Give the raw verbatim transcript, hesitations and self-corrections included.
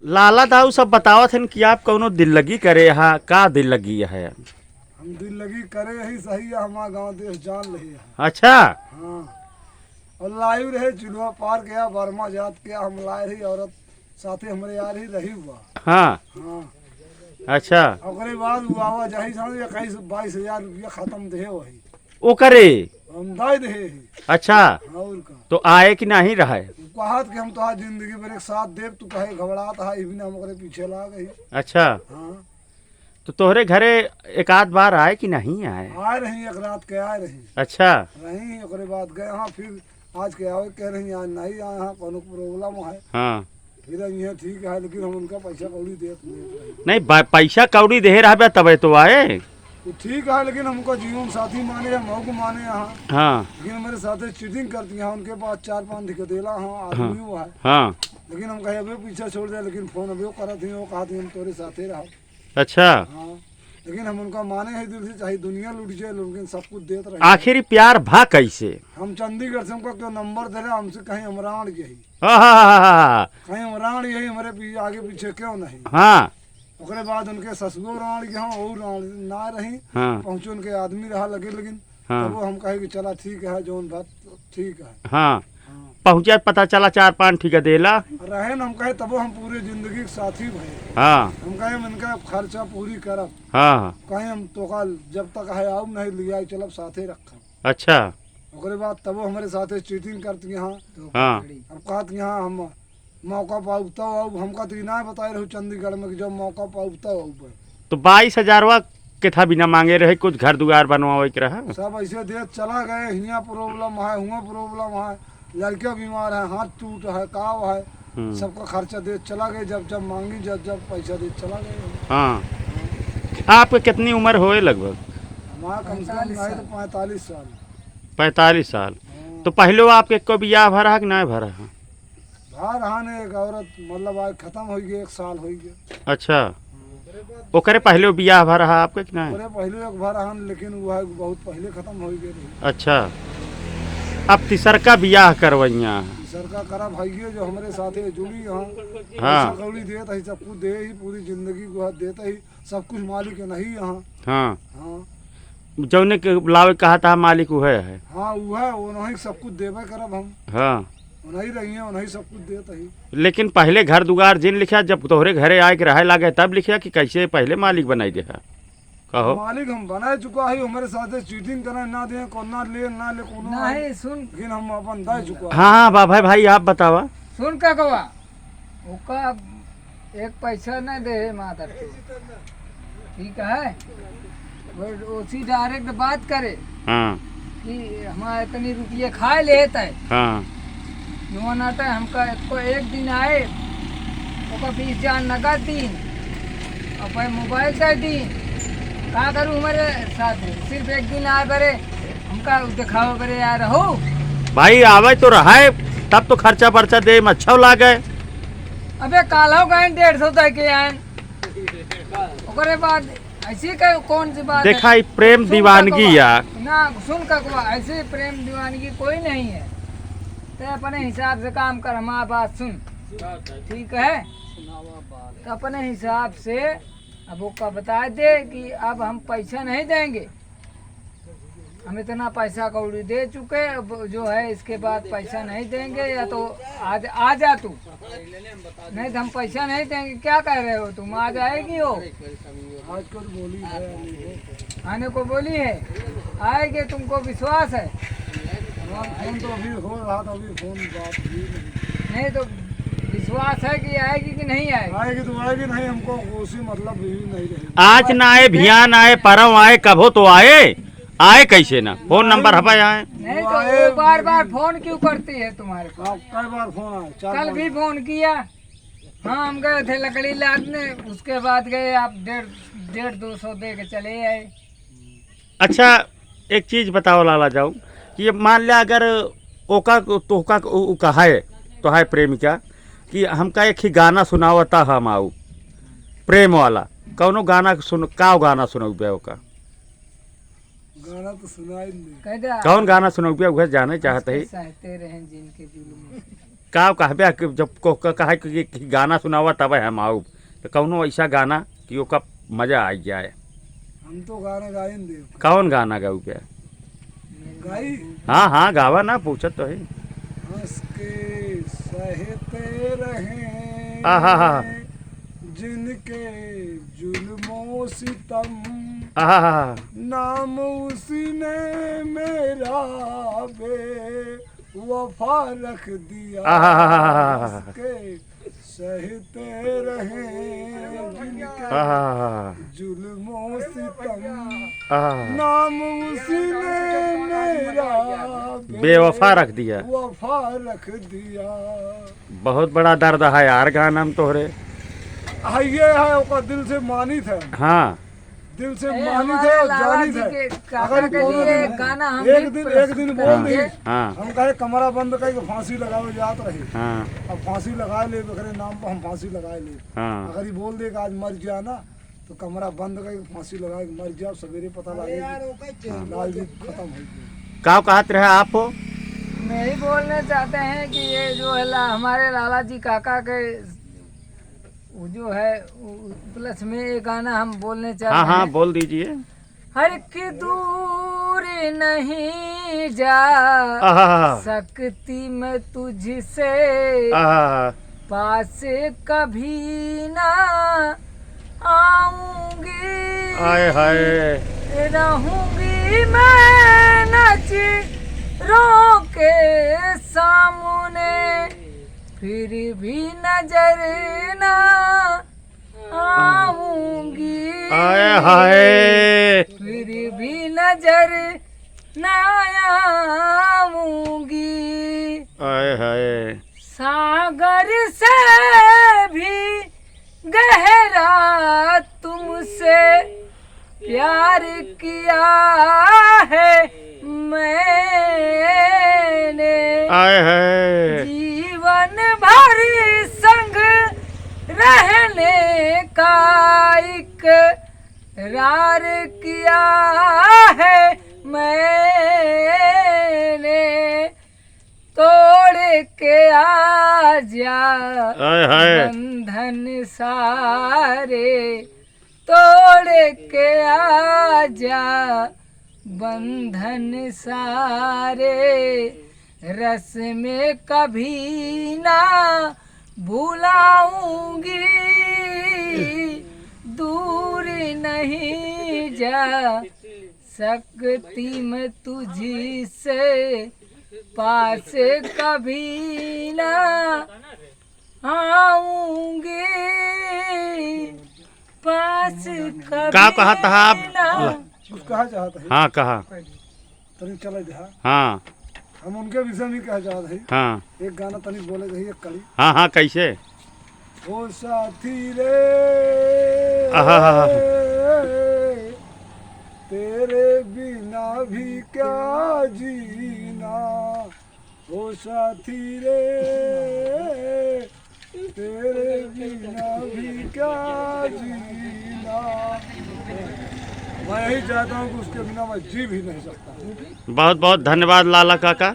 लाला दाऊ सब बतावत हन कि आप कौनो दिल्लगी करे हा, का दिल्लगी है? हम दिल्लगी करे ही सही है, हमार गाँव देश जान रही है। अच्छा। हाँ। और लाइव रहे चुलवा पार के, बर्मा जात के हम लाए रही औरत साथे हमरे आ रही रही हुआ। हाँ। हाँ। अच्छा। ओकरे बाद वो आवा जाही साढ़े इक्कीस बाईस हजार रुपया खत्म देहे वही। ओकरे? हम दाई देहे ही। अच्छा। और का? तो आए कि नहीं रहे? वो कहत कि हम तोहार जिंदगी भर एक साथ देब, तू कहे घबरात हा, इबन हम ओकरे पीछे लाग ही। अच्छा। हाँ। तो तोहरे घरे एक आध बार आए कि नहीं आए? आए रही, एक रात के आए रही। अच्छा। रही, ओकरे बाद गए, हाँ, फिर आज के आवे कह रही, आज नहीं आए, हाँ, कौनो problem है। हाँ। फिर अब यहाँ ठीक है, लेकिन हम उनका पैसा कौड़ी देत नहीं रहे। नहीं, बा-, पैसा कौड़ी देहे रहबे तबे तो आए। वो ठीक है, लेकिन हमको जीवन साथी माने या मऊ को माने यहाँ। हाँ। लेकिन हमारे साथे cheating करती हैं, उनके पास चार पाँच ठिका देला, हाँ, आदमी हाँ। वो है। हाँ। लेकिन हम कहे, "अबे पीछा छोड़ दे," लेकिन फोन अबे वो करत ही, वो कहत ही, "हम तोरे साथे रहो।" अच्छा। हाँ, लेकिन हम उनका माने हैं दिल से, चाहे दुनिया लूट जाए, लेकिन सब कुछ देत रहे। आखिर ई प्यार भा कैसे? हम चंडीगढ़ से उनका क्यों नंबर दे रहे, हमसे कहीं हम राण यही। हाँ, हाँ, हाँ, हाँ, हाँ। कहीं हम राण यही, हमारे पी-, आगे पीछे क्यों नहीं? हाँ। ओकरे बाद उनके ससुरो राण के, हाँ, और राण ना रही। हाँ। पहुँचे उनके आदमी रहा लगे, लेकिन हाँ। तब वो हम कहे कि चला ठीक है, जौन बात ठीक है। हाँ। हाँ। पहुँचे, पता चला चार पाँच ठिका देला। रहे न, हम कहे तबो हम पूरे जिंदगी के साथी भए। हाँ। हम कहे हम इनका खर्चा पूरी करब। हाँ, हाँ। कहे हम तोका जब तक है आऊ नहीं लिया चलब साथे रखब। अच्छा। ओकरे बाद तबो हमरे साथे cheating करती हैं। हाँ। अब कहत कि हाँ हम मौका पाउब तब आउब, हमका तो ई ना बताए रहू चंडीगढ़ में कि जब मौका पाउब तब आउब। तो बाईस हजारवा केथा बिना मांगे रहे, कुछ घर दुआर बनवावे के रहा? सब ऐसे देत चला गए, हियाँ problem है, हुआँ problem है, लड़का बीमार है, हाथ टूट है, काव है, हम्म। सबका खर्चा देत चला गए, जब जब मांगी, जब जब पैसा देत चला गए। हाँ। आपके कितनी उम्र होए लगभग? हमारा कम से कम पैंतालीस नहीं तो साल। पैंतालीस साल। पैंतालीस साल। हाँ। तो पहले आपके को बियाह भरा है कि नहीं भरा है? भा रहा ने एक औरत, मतलब, आज खत्म होइ गए, एक साल होइ गए। अच्छा। ओकरे पहले बियाह भा रहा आपके कि नहीं? ओकरे पहले एक भा रहा, लेकिन वो है बहुत पहले खत्म होइ गए रही। अच्छा। अब तीसरका बियाह करवैया? तीसरका करा भाइये जो हमरे साथे जुड़ी हैं। हाँ। पैसा कौड़ी देत ही, सब कुछ दे ही, पूरी जिंदगी को देत ही, सब कुछ मालिक नहीं यहाँ। हाँ। हाँ। जौने के लावे कहा था मालिक उहे है। हाँ, उहे, उन्हीं सब कुछ देबे करब हम। हाँ। उन्हीं रही हैं, उन्हीं सब कुछ देत ही। लेकिन पहले घर दुआर जिन लिखा, जब तोहरे घरे आए के रहे लागे तब लिखा कि कैसे पहले मालिक बनाई दे है? कहो। मालिक हम बना चुका ही, हमरे साथे cheating करे ना दे, को ना ले, ना ले, कोनो नहीं, सुन। लेकिन हम अपन दे चुका। हाँ, हाँ, बा-, भाई, भाई, आप बतावा। सुन का कवा, ओका एक पैसा न दे मातर के। ठीक है? वो, उसी direct बात करे हाँ। कि हमारे इतनी रुपये खाए लेत है। हाँ। जौन आता है, हमका को एक दिन आए, ओका बीस हजार नगद दीन, और भाई mobile दे दीन। का करूँ हमारे साथ? सिर्फ एक दिन आए बरे, हमका दिखाओ बरे यार हो। भाई, आवे तो रहे, तब तो खर्चा बर्चा दे में अच्छा लागे। अबे, काल्हो गए डेढ़ सौ दे के आए। ओकरे बाद ऐसी का-, कौन सी बात है? देखा, ई प्रेम सुन दीवानगी ककवा। या। ना, सुन ककवा, ऐसे प्रेम दीवानगी कोई नहीं है। ते अपने हिसाब से काम कर, हमार बात सुन। ठीक है? तो अपने हिसाब से अब ओका बता दे कि अब हम पैसा नहीं देंगे। हम इतना पैसा कौड़ी दे चुके, अब जो है इसके बाद पैसा नहीं देंगे, या तो आज आ जा तू, नहीं तो हम पैसा नहीं देंगे। क्या कह रहे हो तुम, आ जाएगी हो? आज को तो बोली है, आने को बोली है, आएगी, तुमको विश्वास है? हाँ, फोन तो अभी हो रहा था, अभी फोन बात हुई नहीं। नहीं तो विश्वास है कि आएगी कि नहीं आएगी? आएगी तो आएगी, नहीं हमको उसी मतलब भी नहीं रहेगी। आज ना आए, भियान आए, परम आए, कभो तो आए, आए कैसे ना? फोन नंबर हवा आए। नहीं तो वो बार बार फोन क्यों करती है तुम्हारे पास? हाँ, कई बार फोन आया, चार कल पाँच भी बार। फोन किया। हाँ, हम गए थे लकड़ी लादने, उसके बाद गए आप डेढ़, डेढ़ दो सौ दे के चले आए। अच्छा, एक चीज बताओ लाला जाऊ, कि ये मान लिया अगर ओका, तोहका, उ, उ कहा है, तो है प्रेमिका, कि हमका एक ही गाना सुनावता हम आऊ, प्रेम वाला, कौनो गाना सुन, का गाना सुनौबे ओका? गाना तो सुनाई नहीं। कह दे। कौन गाना सुनौबे, उहे जाने चाहत है। सहते रहें जिनके जुल्म। का कहबे कि जब को, को कहा कि, कि गाना सुनावा तब हम आउब, तो कौनो ऐसा गाना कि ओका मजा आ जाए। हम तो गाना गाइन देब। कौन गाना गाउबे? गाई? हाँ, हाँ, गावा ना, पूछत तो है। हंस के सहते रहें आहा हा। जिनके जुल्मों सितम, आहा हा। नाम उसने मेरा बेवफा रख दिया। आहा हा। हंस के सहते रहें जिनके आहा हा। जुल्मों सितम, आहा। नाम उसने मेरा बेवफा रख दिया। वफा रख दिया। बहुत बड़ा दर्द है यार गाना में तोहरे। हाँ, ये है, ओकर दिल से मानित है। हाँ। दिल से ए, मानित हमारे है और लाला जानित जी है। के काका अगर के बोल लिए दे, गाना हम एक भी दिन, एक दिन प्रस्तुत बोल करेंगे। दी, हाँ। हम कहे कमरा बंद करके फांसी लगावे जात रही। हाँ। अब फांसी लगा ले, ओकरे नाम पर हम फांसी लगा ले। हाँ। अगर ये बोल दे कि आज मर गया ना, तो कमरा बंद करके फांसी लगा के मर जाओ, सवेरे पता अरे लगे यार, कि ओकर चेहरा लाल जी देख के। खत्म हो गए। का कहत रहे आप? हम यही बोलना चाहते हैं कि ये जो है ला-, हमारे लाला जी काका के वो जो है, उ-, उपलक्ष्य में ये गाना हम बोलने चाहते हाँ, हाँ, हैं। बोल दीजिए। हर की दूर नहीं जा आहा। सकती मैं तुझसे, आहा। पास कभी ना आऊंगी। आय हाय। रहूंगी मैं नजरों के सामने, फिर भी नजर ना आऊंगी। आय हाय। फिर भी नजर ना आऊंगी। आय हाय। सागर से भी गहरा तुमसे प्यार किया है मैंने। आय है। जीवन भर संग रहने का इकरार किया है मैंने। तोड़ के आजा आय हाय। बंधन सारे, तोड़ के आजा बंधन सारे, रस्में कभी ना भुलाऊंगी, दूर नहीं जा सकती मैं तुझसे, पास कभी ना आऊंगी, पास कभी का कहत हा आप? ना। कुछ कहा चाहत है? हाँ, कहा। तनी चले दे, हाँ। हाँ। हम उनके विषय में कहा चाहत है। हाँ। एक गाना तनी बोले दे, एक कड़ी। हाँ, हाँ, कैसे? ओ साथी रे, आहा। तेरे बिना भी क्या जीना, ओ साथी रे, तेरे बिना भी क्या जीना। मैं यही चाहता हूँ कि उसके बिना मैं जी भी नहीं सकता। बहुत बहुत धन्यवाद लाला काका।